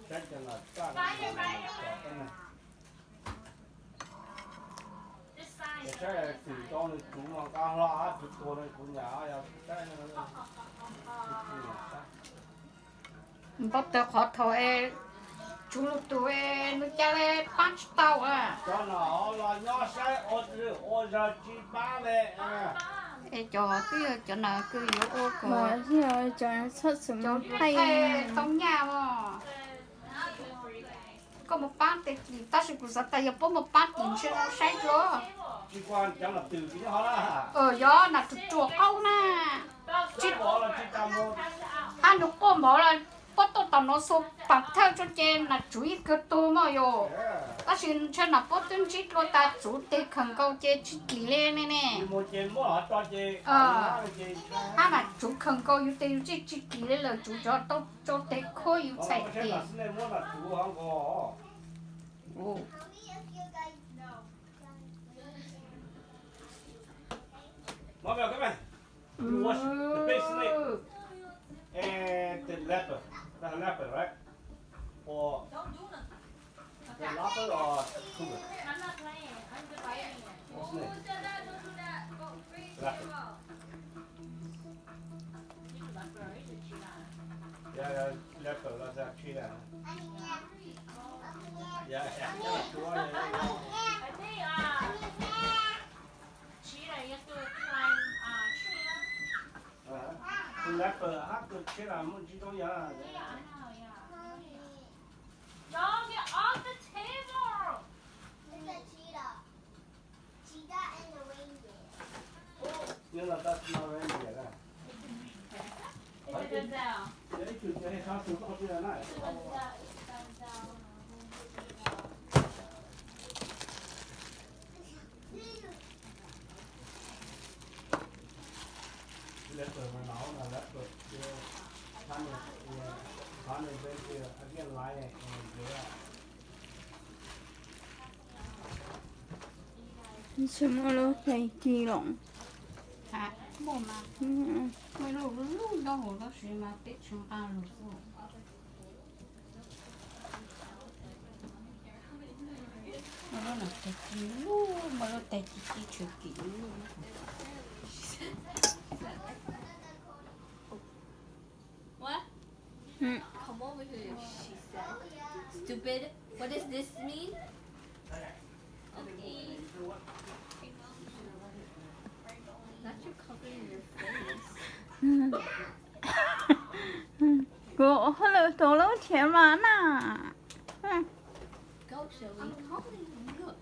Saib cov no txaj no, saib twm rau nws tsuv mas nqa hlo, tsuv tuag nws kuv nyam yog saib. Npau taws qhov thaum es tsuv lug tus es nws ca le paab tsis tau a. Cov no los nyob saib ua zog tsis paab le. Es cov twb yog cov no kws yuav ua kom thaij tau nyaj os. Koj mus paab tes kim, tab sis kuv xav tas yog puab mus paab kim ntshe zoo saib dlua. Yog nas ruam ruam qaub na. Hab nws quaj mov los puab tuaj tom no xu paam thawj tso ces nas tsuv yeej kawg tug mog yom. Tab sis ntshe nas puab twb ntsib dlua tas txuv teg khaws nkaus ces tsis kim le ne ne. Hab nas tsuv khaws nkaus yus tes yus tsis tsis kim le lawm, tsuv cov tau tso tes khuab yus txhais tes. Wash the big snake and the leopard. That's a leopard, right? Or the leopard or cougar? Or snake? Leopard. Yeah, yeah, leopard, that's a cheetah. Yeah, yeah, yeah, sure, yeah, yeah. Tus leopard hab tus cheetah muaj tsis tau yam. Don't get off the table! Cheetah and the reindeer. It's a gazelle. Tsis muaj lub tes ci los. Muaj mas, muaj lub lub ntaub hauv tab sis mas peb tsis nqa lug xwb. Muaj lub no tes ci lug, muaj lub tes ci ci tshwm kim lug. What? Come over here, she said. Stupid. What does this mean? Okay. Not you covering your face. Kuv ua hauj lwm tus lub thiab mas na. Go, Shelly. I'm calling you. Look.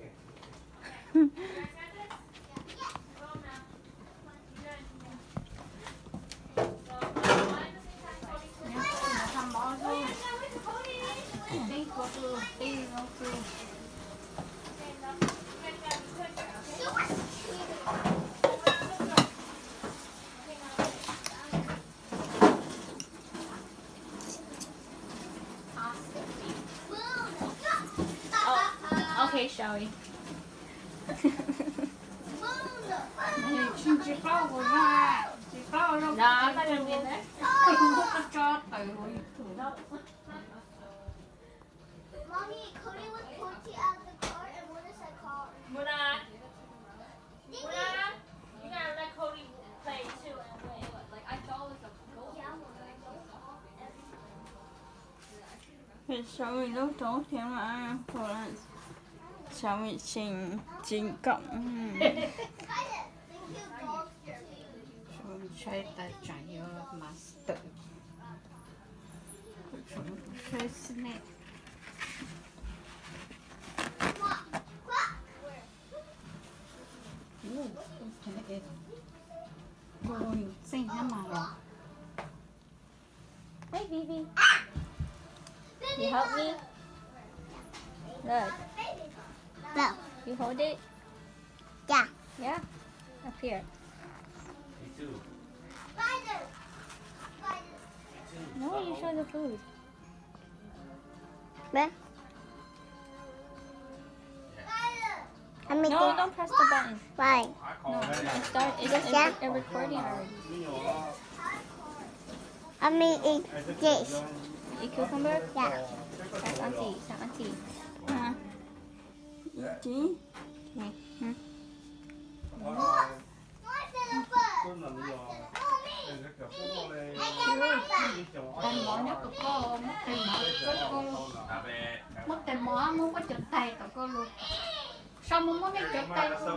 Oh, okay, Shelly. Tsis plaub ua zoo, tsis plaub ua zoo. Tso tawm hauv YouTube. Mommy, Cody was pulled out of the car, and what is that called? Mona, Mona, you gotta let Cody play too and win. Like, I thought it was a goal. Yeah, Mona, don't call everything. Xiaomi lub rau thiab mas, Xiaomi tseem tseem kaum. Saib tas tsam yuav mas tawm. Saib xwb ne. Ua, ua txeej hab mas los. Hey, baby. You help me? Look. No. You hold it? Yeah. Yeah? Up here. No, you show the food. Where? I mean, no, don't press the button. Why? No, it started. It's, it's a recording already. I mean, it's this. Eat cucumber? Yeah. Xav ib ntsis, xav ib ntsis. Ib ntsis. Tais mov nyob kom koj muab tais mov rau koj, muab tais mov muab ua cov tais tom koj lus. Sau mus muab nej cov tais tso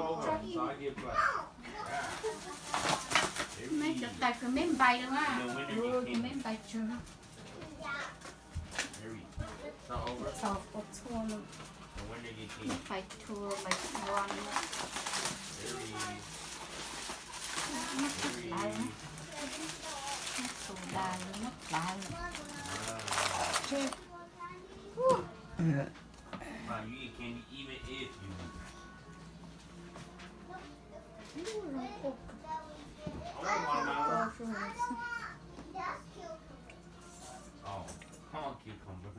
ib, nej cov tais kws meb npais lawm na, yus cov meb npais tsawg. Txaus ua txhua lawm. Neb pais tour lawm, neb tus daim, neb tus daim, neb tus daim. Oh, oh, cucumber.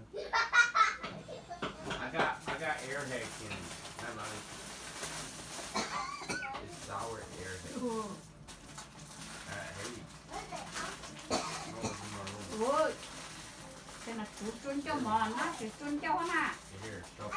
I got, I got airhead candy. I like it. It's sour airhead. Ua, ces no kuv tsua ncauj mov na, tsis tsua ncauj na. Here, show me.